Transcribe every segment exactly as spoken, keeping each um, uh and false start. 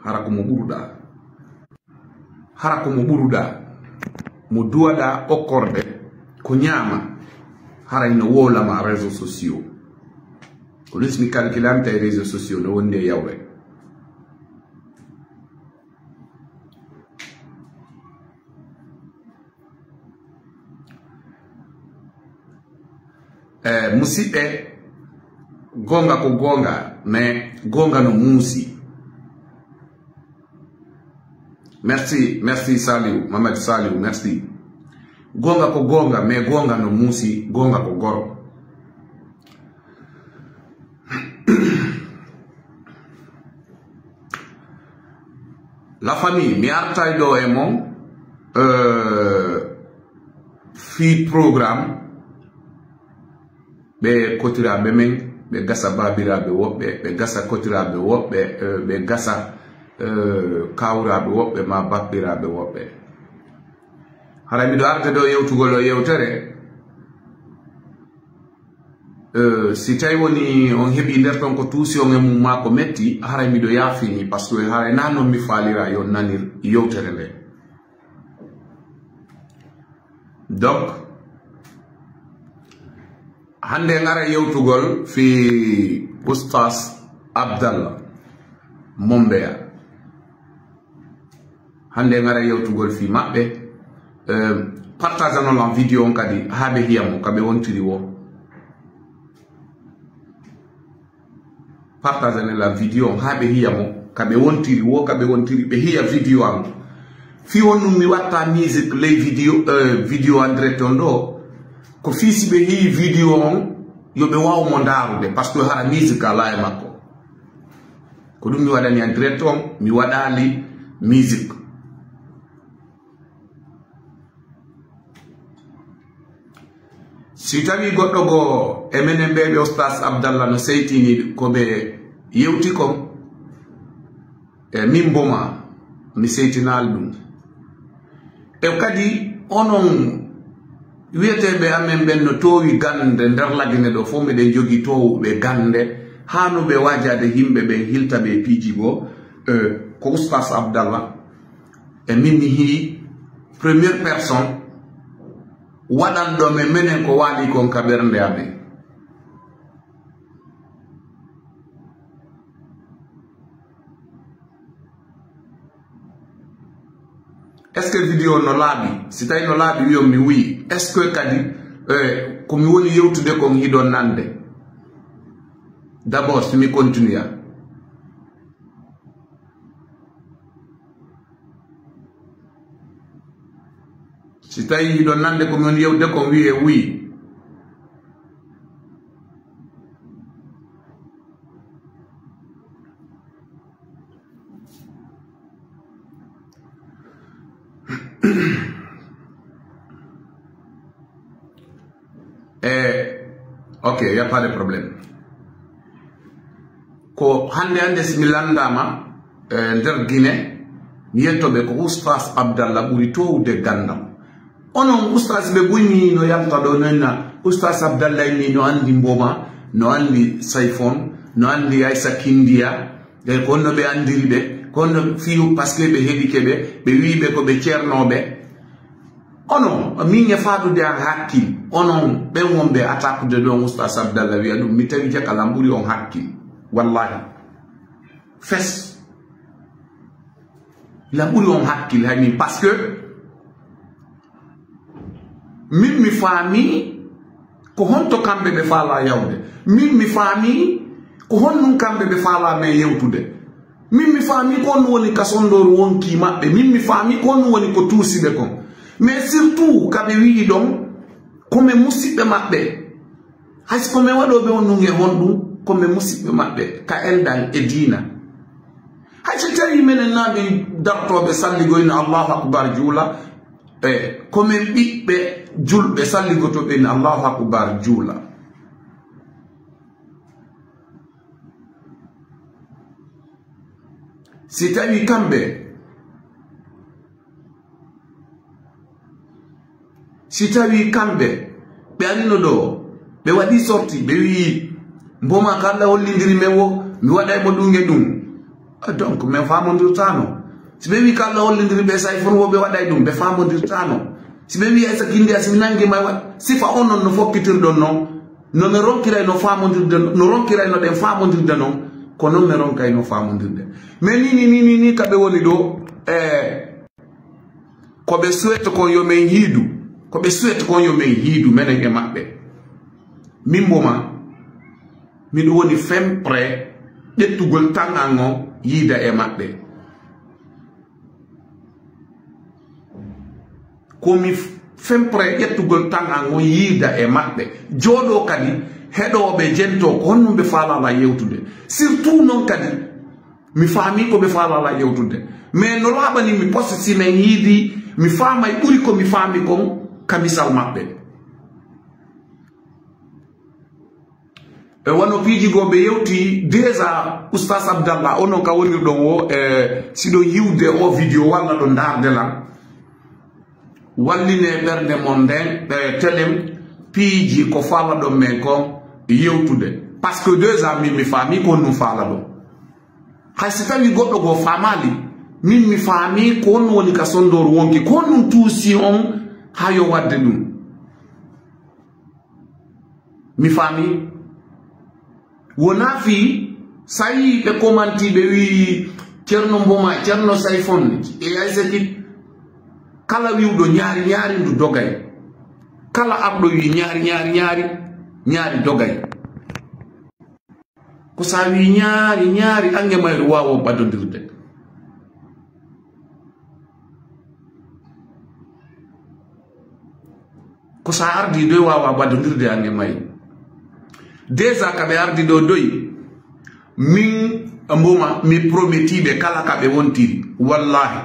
Hara ko mo ɓuruɗaa. Hara ko mo ɓuruɗaa. Mo duwaɗaa okkorɗe ko ñaama. Hara ino wowlama réseaux sociaux. Ko ɗum si mi calculami tawi réseaux sociaux no wondi e yawre. Eh, musidɓe, goonga ko goonga, mais goonga no muusi. Merci, merci Saliou, Mamadou Saliou, merci. Goonga ko goonga, mais goonga no muusi, goonga ko goro. La famille, mi artay ɗo e mon, euh, fii programme, ɓe kotiraaɓe men, ɓe gasa baabiraaɓe woɓɓe, ɓe gasa kotiraaɓe woɓɓe, euh, ɓe gasa, euh, kawraaɓe woɓɓe, ma bappiraaɓe woɓɓe. Hara miɗo arde ɗo yewtugol o yewtere, euh, si tawi woni on heɓi nder ton ko tuusi on e mum ma ko metti, haray miɗo yaafini, parce que haray na non mi faalira yo nanir yewtere nde. Donc, hannde en ara yewtugol fi Oustaz Abdallah Mombeya. Hannde en ara yewtugol fi maɓɓe. Euh, partage non lan vidéo on kadi, haa ɓe hiya mo, ka ɓe wontiri wo. Partage ne la vidéo on haa ɓe hiya mo, ka ɓe wontiri wo, ka ɓe wontiri, ɓe hiya vidéo an. Fi wonnu mi watta musique ley vidéo, euh, vidéo en direct on ɗo. Ko fi si ɓe hiyi vidéo on, yo ɓe waaw mo ndaarude, parce que hara musique alaa e makko. Ko ɗum mi waɗani en direct on, mi waɗali musique. Si tawi goɗɗo goo e menen ɓe, ɓe Oustaz Abdallah no seytini ko ɓe yewti kon, e min mboma, mi seytinaali ɗum. E kadi onon wiyeteeɓe amen ɓen no toowi gannde nder Lagine ɗo fof, miɗen jogii toowuɓe gannde, haa no ɓe waajaade yimɓe ɓen, hilta ɓe e piiji goo, e, ko Oustaz Abdallah. E min mi hii première personne waɗanɗo men menen ko waali kon ka ɓernde amen. Est-ce que vidéo no laaɓi? Si tawi no laaɓi, wiyon mi wuyi. Est-ce que kadi, eh, ko mi woni yewtude kon hiɗon nande? D'abord, si mi continue. Si tawi hiɗon nande ko min yewde kon, wiye wuyi. E, ok, y a pas de problème. Ko hannde hannde, si mi lanndaama, e, nder Gine, mi yetto ɓe ko Oustaz Abdallah ɓuri toowude ganndal. Onon Oustaz ɓe buy mi no yalta ɗo nenna, Oustaz Abdallah mi no anndi Mboma, no anndi Sayfon, no anndi Aysa Kindiya, e ko honno ɓe anndiri ɓe, ko honno fiyu, parce que ɓe heɗike ɓe, ɓe wi'i ɓe ko ɓe ceernooɓe. Onon, min e faadude an hakkil, onon ɓen wonɓe attaquede ɗon Oustaz Abdallah wiya ɗum, mi tawi jaka lan ɓuri on hakkil. Wallahi. Fes. Lan ɓuri on hakkil hay min, parce que min mi faami ko honto kamɓe ɓe faala yawde. Min mi faami ko honɗum kamɓe ɓe faala men yewtude. Min mi faami ko honɗum woni ka sondooru wonki maɓɓe. Min mi faami ko honɗum woni ko tuusi ɓe kon. Mais surtout ka ɓe wi'i ɗon ko men musiɓɓe maɓɓe. Hay si ko men waɗooɓe on ɗum e honɗum, ko men musiɓɓe maɓɓe ka enɗan e diina. Hay so tawi menen na min dartooɓe salligo ina Allahu Akbar juula, e ko men ɓiɓɓe julɓe salligotooɓe ina Allahu Akbar juula. Si tawi kamɓe, si tawi kamɓe, ɓe arino ɗo, ɓe waɗi sorti, ɓe wi'i, Mboma ko Allah hollindiri men wo, mi waɗay mo ɗum e ɗum. Ah, donc, min faamondirtaano. Si ɓe wii ko Alla hollindiri ɓe, Sayfon, wo ɓe waɗay ɗum, ɓe faamondirtaano. Si ɓe wii Aysa Kindiya, si mi nangi ma, wa-, sifa onon no fokkitirɗon non, no mi ronkiray no faamondirde, no ronkiray no ɗen faamondirde non, ko non mi ronkay no faamondirde. Mais ni, ni, ni, ni, ni ka ɓe woni ɗo, eh, ko ɓe souhaite kon yo min hiidu, ko ɓe souhaite kon yo min hiidu, menen e maɓɓe. Min mbo ma, miɗo woni fen prêt ƴettugol tan an on yiida e maɓɓe. Ko mi f-, fen prêt ƴettugol tan an on yiida e maɓɓe. Jooɗoo kadi heɗooɓe jentoo ko honɗum ɓe faalaa la yewtude. Surtout non kadi, mi faamii ko ɓe faalaa la yewtude. Mais no laaɓani mi poste si min yiidi, mi faamay ɓuri ko mi faami kon ka misal maɓɓe. E wano piiji goo ɓe yewti déjà, Oustaz Abdallah, onon ka wonirɗon wo, e, si ɗon yiwde o vidéo walla ɗon ndaarde lan, walline ɓernde mon nden, e, telen piiji ko falaɗon men kon yewtude. Parce que déjà min mi faami ko honɗum falaɗon. Hay si tawi goɗɗo goo faamaali, min mi faami ko honɗum woni ka sondooru wonki, ko honɗum tuusi on haa yo waɗde ɗum. Mi faami. Wonaa fii, so a yii ɓe commenti, ɓe wii Ceerno Mboma, Ceerno Sayfon, e Aysa Kit, kala wiwɗo ñaari, ñaari ndu dogay. Kala arɗo wii ñaari, ñaari, ñaari, ñaari dogay. Ko so a wii ñaari, ñaari, an e mayru waawa ɓadondirde. Ko so a ardii doy waawa ɓadondirde an e mayru. Déjà ka ɓe ardi ɗo doy, min Mboma, mi prometii ɓe kala ka ɓe wontiri. Wallahi,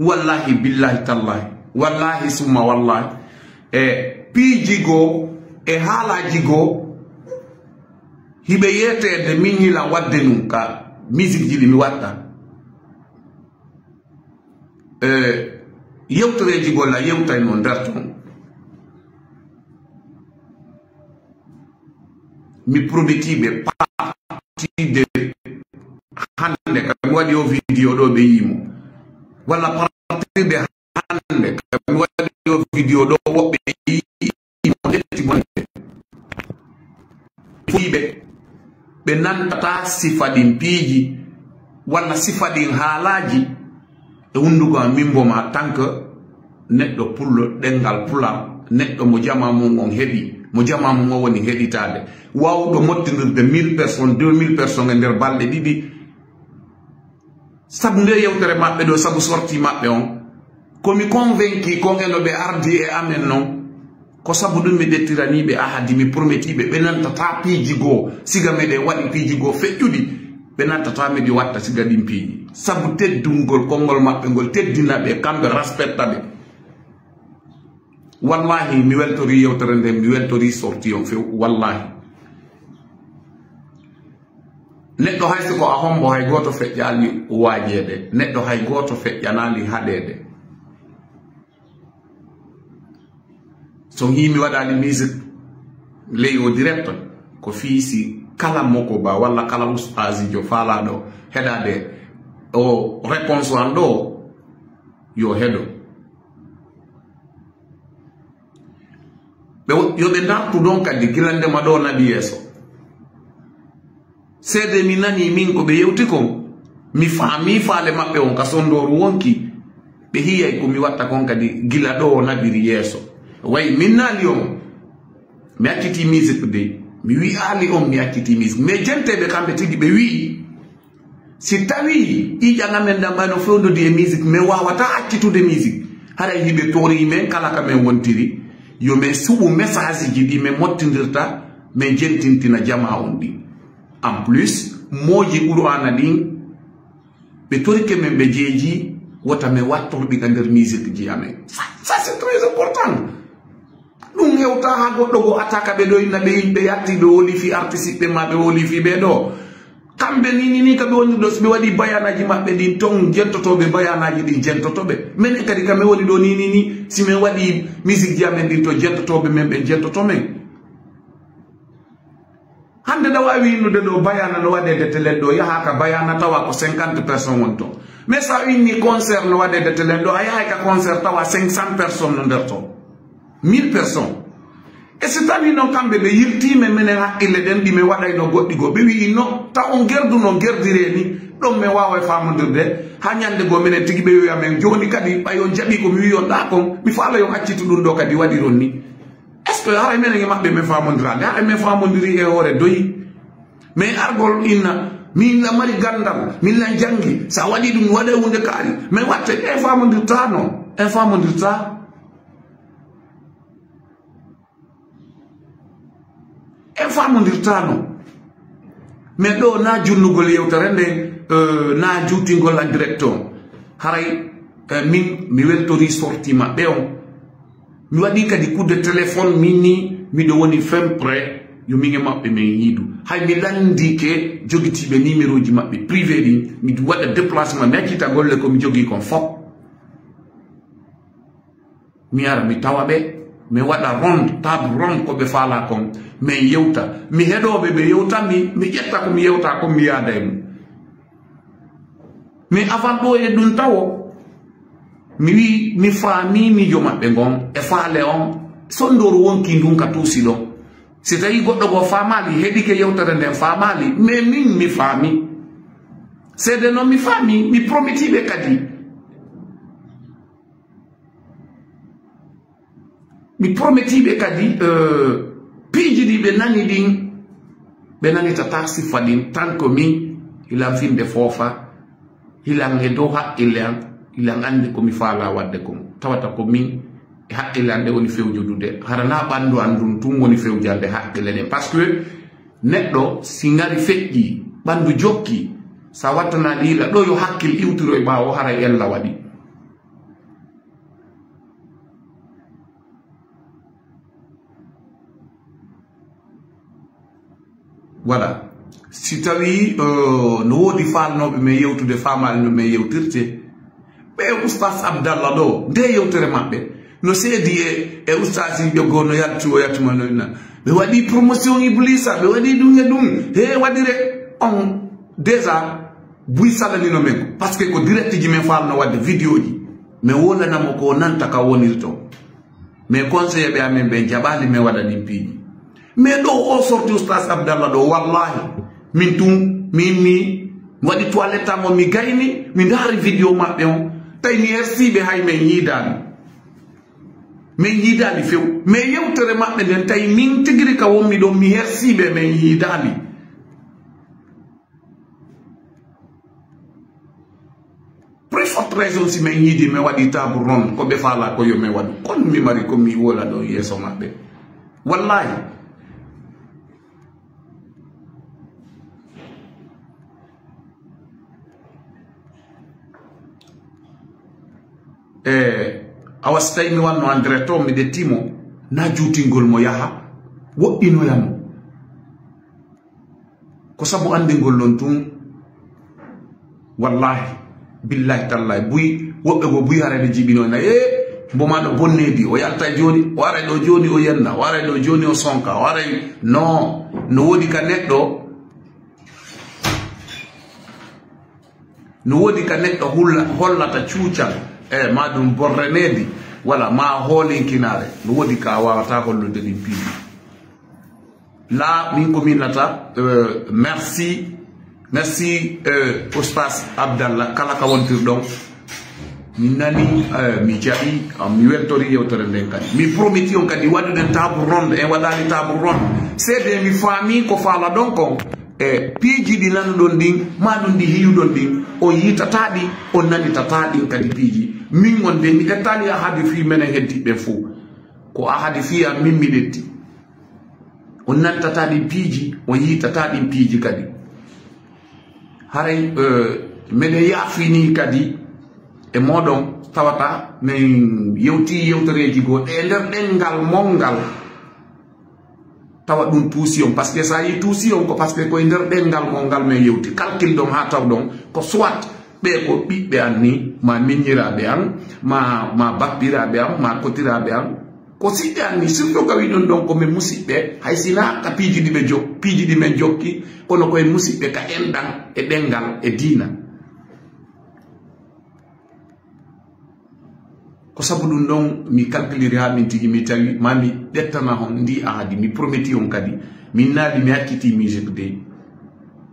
wallahi, billahi, tallahi, wallahi, summa wallahi. E piiji goo, e haalaaji goo, hiɓe yeeteede, min yilan waɗde ɗum ka musique ji ɗi mi watta. E yewtereeji goo la yewtayno nder ton. Mi prometii ɓe partie de hannde, ka mi waɗi o vidéo ɗo ɓe yii mo. Walla partie de hannde, ka mi waɗi o vidéo ɗo woɓɓe yii mo, ƴetti mo. Fii ɓe, ɓe nantata sifa ɗin piiji, walla sifa ɗin haalaaji e hunnduko am, min Mboma, tant que neɗɗo pullo, ɗenngal pulaar, neɗɗo mo jamaa mum on heɓi, mo jamaa mum on woni heɗitaade, waawɗo mottindirde mille personnes, deux mille personnes e nder balɗe ɗiɗi. Sabu nde yewtere maɓɓe ɗo, sabu sortie maɓɓe on, ko mi convaincu kon e no ɓe ardi e amen non, ko sabu ɗum mi ƴettiranii ɓe ahadi, mi prometii ɓe, ɓe nantataa piiji goo, siga meɗen waɗi piiji goo feƴƴuɗi, ɓe nantataa meɗi watta siga ɗin piiji. Sabu teddungol konngol maɓɓe ngol teddina ɓe, kamɓe respecta ɓe. Wallahi, mi weltorii yewtere nden, mi weltorii sortie on few, wallahi. Neɗɗo hay si ko a hombo, hay gooto feƴƴaali waajeede. Neɗɗo hay gooto feƴƴanaali haɗeede. So hii mi waɗaali musique ley o direct, ko fii si kala moko ba walla kala ustaasijo faalaaɗo heɗaade o réponse an ɗo, yo heɗo. Ɓe wo-, yo ɓe ndartu ɗon kadi gila ndema ɗo naɓi yeeso. Seede mi nanii min ko ɓe yewti kon, mi faamii faale maɓɓe on ka sondooru wonki, ɓe hiyay ko mi watta kon kadi gila ɗo o naɓiri yeeso. Way min naali on, mi accitii musique de, mi wi'aali on mi accitii musique. Mais jenteeɓe kamɓe tigi ɓe wi'i, si tawii ƴiiƴan amen ɗan ɓayno fewndodii e musique, min waawataa accitude musique. Haray hiɓe torii men kala ka men wontiri, yo men suɓu message ji ɗi men mottindirta, men jentintina jamaa on ɗin. En plus, mooji Qur'aana ɗin, ɓe torike men, ɓe jeeji, wota men wattor ɗi ka nder musique ji amen. Ça, ça, c'est très important. Ɗum hewta haa goɗɗo goo attaque ɓe ɗo inna ɓe yimɓe yatti ɓe wolifi artiste ɓe ma ɓe wolifi ɓe ɗo. Kamɓe ni, ni, ni ka ɓe woni ɗo, si ɓe waɗi bayanaaji maɓɓe ɗin ton, jentotooɓe bayanaaji ɗin jentoto ɓe. Menen kadi ka men woni ɗo ni, ni, ni, si men waɗi musique ji amen ɗin ton, jentotooɓe men ɓen jentoto men. Hannde ɗa waawi innude ɗo Bayana no waɗeede telen ɗo, yahaa ka Bayana tawa ko cinquante personnes woni toon. Mais so a inni concert no waɗeede telen ɗo, a yahay ka concert tawa cinq cents personnes no nder toon. Mille personnes. E si tawii noon kamɓe ɓe yiltiima menen haqqille ɗen ɗi men waɗayno goɗɗi goo, ɓe wiyi no, taw on gerdu no gerdiree ni, ɗon men waawa e faamondirde, haa ñannde goo menen tigi ɓe wiya men, jooni kadi ɓay on jaɓii ko mi wiyi on ɗaa kon, mi faala yon accitu ɗum ɗo kadi waɗiron ni. Est-ce que haray menen e maɓɓe men faamondiraa nde? Haray men faamondiri e hoore doyi. Mais argol inna, min na mari ganndal, min na janngi, so a waɗii ɗum, mi waɗay huunde kaari. Mais watte, en faamondirtaa no, en faamondirtaa. En faamondirtaano. Mais ɗo na junnugol yewtere nden, eh, na juutingol en direct on. Haray, eh, min, mi weltori sorti maɓɓe on. Mi waɗi kadi coup de téléphone, min ni, miɗo woni fin prêt, yo min e maɓɓe men yiidu. Hay mi lanndike jogitiiɓe numéroji maɓɓe privé ɗin, mi waɗa déplacement, mi accita golle ko mi jogii kon fof. Mi ara, mi tawa ɓe, mi waɗa ronde, table ronde ko ɓe faalaa kon, min yewta. Mi heɗoo ɓe, ɓe yewta, mi, mi ƴetta ko mi yewta kon, mi yaada e mum. Mais avant ɗo e ɗum tawo, mi wi, mi faami miijo maɓɓe ngon, e faale on, sonndooru wonkii ndun ka tuusi ɗon. Si tawii goɗɗo goo faamaali, heɗike yewtere nden faamaali, mais min mi faami. Seede non mi faami, mi prometii ɓe kadi. Mi prometii ɓe kadi, eh, piiji ɗi ɓe nani ɗin, ɓe nanitataa sifa ɗin, tan ko min, hilan finde foofa, hilan e dow haqqille an, hilan anndi ko mi faalaa waɗde kon. Tawata ko min e haqqille an nde woni fewjodude. Hara na ɓanndu an ndun tun woni fewjande haqqille ɗen. Parce que neɗɗo si ngari feƴƴi, ɓanndu jokki, sa wattanaali yila ɗo yo hakkil iwtiro e ɓaawo, haray ella waɗi. Voilà. Si tawii, eh, no woodi faalnooɓe men yewtude, faamaali no men yewtirte, ɓe Oustaz Abdallah ɗo, nde yewtere maɓɓe, no seedi e, e ustaasiiɓe goo no yaltu o yaltuma no inna. Ɓe waɗii promotion Iblisa, ɓe waɗii ɗum e ɗum. He waɗire on déjà buy salanino men. Parce que ko direct ji men faalno waɗde vidéo ji. Men wolana mo ko nanta ka woniri toon. Mais conseiller ɓe amen ɓen jaɓaali men waɗa ɗin piiji. Mais ɗo o sorti Oustaz Abdallah ɗo, wallahi, min tun, min mi waɗi toilette am o, mi gayni, mi ndaari vidéo maɓɓe on. Tawi mi hersiiɓe hay men yiidaani. Men yiidaali few. Mais yewtere maɓɓe nden, tawi min tigiri ka wonmi ɗon, mi hersiiɓe, men yiidaali. Plus forte raison si men yiidi, men waɗi table ronde, ko ɓe faalaa ko yo men waɗu. Kon mi mari ko mi wola ɗo yeeso maɓɓe. Wallahi. E awa, si tawi mi wanno en direct o, mi ƴetti mo, na juutingol mo yaha, woɗɗinoya mo. Ko sabu anndingol non tun, wallahi, billahi, tallahi, buy, woɓɓe goo buy haray ɓe jiɓinoyna, e, mbo ma no bonneedi, o yaltay jooni, o aray ɗo jooni o yenna, o aray ɗo jooni o sonka, o aray, no, no woodi ka neɗɗo, No woodi ka neɗɗo hulla-, hollata cuucal, e, ma ɗum borreneedi, wala ma hoolinkinaare. No woodi ka a waawataa hollude ɗin piiji. La, min ko min nata, eh, merci, merci, eh, Oustaz Abdallah, kala ka wontirɗon. Mi nani, eh, mi jaɓi, ah, mi weltori yewtere nden kadi. Mi promiti on kadi waɗuɗen table ronde, en waɗaali table ronde. Seede mi faami ko faalaɗon kon. E piiji ɗi nanuɗon ɗin, ma ɗum ɗi hiyuɗon ɗin, on yiitataa ɗi, on nanitataa ɗin kadi piiji. Min on de, mi ƴettaali ahadi fii menen heddiiɓe ɓen fow. Ko ahadi fii an min mi ƴetti. On nanitataa ɗin piiji, on yiitataa ɗin piiji kadi. Haray, eh, meɗen yaafinii kadi e mooɗon, tawata min yewtii yewtereeji goo ɗe e nder ɗemngal mon ngal. Tawa ɗum tuusi on, parce que so a yii tuusi on ko parce que koye nder ɗemngal mon ngal men yewti, calcul ɗon haa tawɗon ko soit ɓee ko ɓiɓɓe an ni, ma miñiraaɓe an, ma, ma bappiraaɓe an, ma kotiraaɓe an, Ko siɗɗe an ni, surtout ka wiɗon ɗon ko men musiɓɓe, hay sina ka piiji ɗi ɓe jo-, piiji ɗi men jokki, kono ko en musiɓɓe ka enɗan e ɗenngal e diina. Ko sabu ɗum ɗon mi calculiri haa min tigi mi tawi ma mi ƴettana on ndi ahadi, mi prometi on kadi, min naali mi acciti musique de.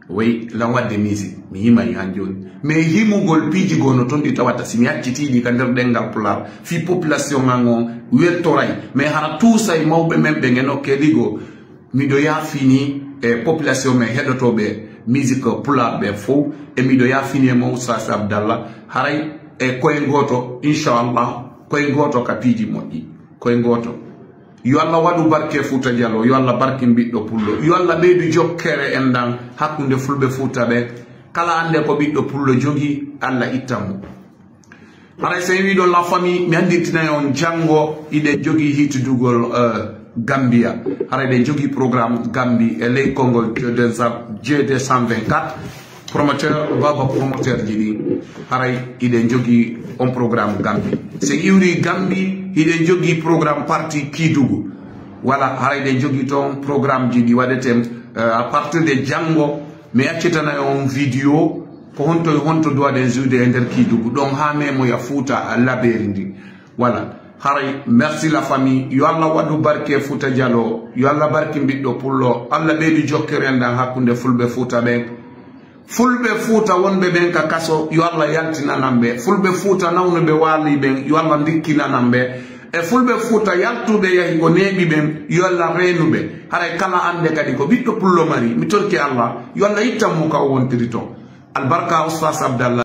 Way lan waɗde musique, mi himay han jooni. Mais himugol piiji goo no toon ɗi tawata, si mi accitiiɗi ka nder ɗenngal Pulaar, fii population an on weltoray. Mais hara tuusay mawɓe men ɓe ngeno keligoo. Miɗo yaafini e population men heɗotooɓe musique Pulaar ɓe fow. E miɗo yaafini e mo Oustaz Abdallah. Haray e koye gooto, inchallah, koye gooto ka piiji moƴƴi. Koye gooto. Yo Allah waɗu barke Fuuta Jaloo, yo Allah barkin ɓiɗɗo pullo, yo Allah ɓeydu jokkere en ɗan hakkunde fulɓe Fuuta ɓe. Kala annde ko ɓiɗɗo pullo jogi, Allah ittan mo. Haray so en wiɗon la famille, mi anndirtinay on janngo hiɗen jogi hitidugol, euh, Gambia. Haray ɗen jogi programme Gambi e ley konngol G deux cent vingt-quatre. Promoteur, Baba promoteur ji ɗi, haray hiɗen jogi on programme Gambi. So iwri Gambi, hiɗen jogi programme parti Kidugu. Wala, haray ɗen jogi toon programme ji ɗi waɗeten, euh, à partir de janngo, mi accitana on vidéo, ko honto, honto duwaɗen joude e nder Kidugu. Ɗon haa memoya Fuuta laberi ndi. Voilà. Haray, merci la famille. Yo Allah waɗu barke Fuuta Jaloo. Yo Allah barkin ɓiɗɗo pullo. Allah ɓeydu jokkere en ɗan hakkunde fulɓe Fuuta ɓen. Fulɓe Fuuta wonɓe ɓen ka kaso, yo Allah yaltinanan ɓe. Fulɓe Fuuta nawnuɓe waali ɓen, yo Allah ndikkinanan ɓe. E fulɓe Fuuta yaltuɓe yahi ko neeɓi ɓen, yo Allah reenu ɓe. Haray kala annde kadi ko ɓiɗɗo pullo mari, mi torki Allah, yo Allah ittan mo ka o wontiri toon. Albarka Oustaz Abdallah.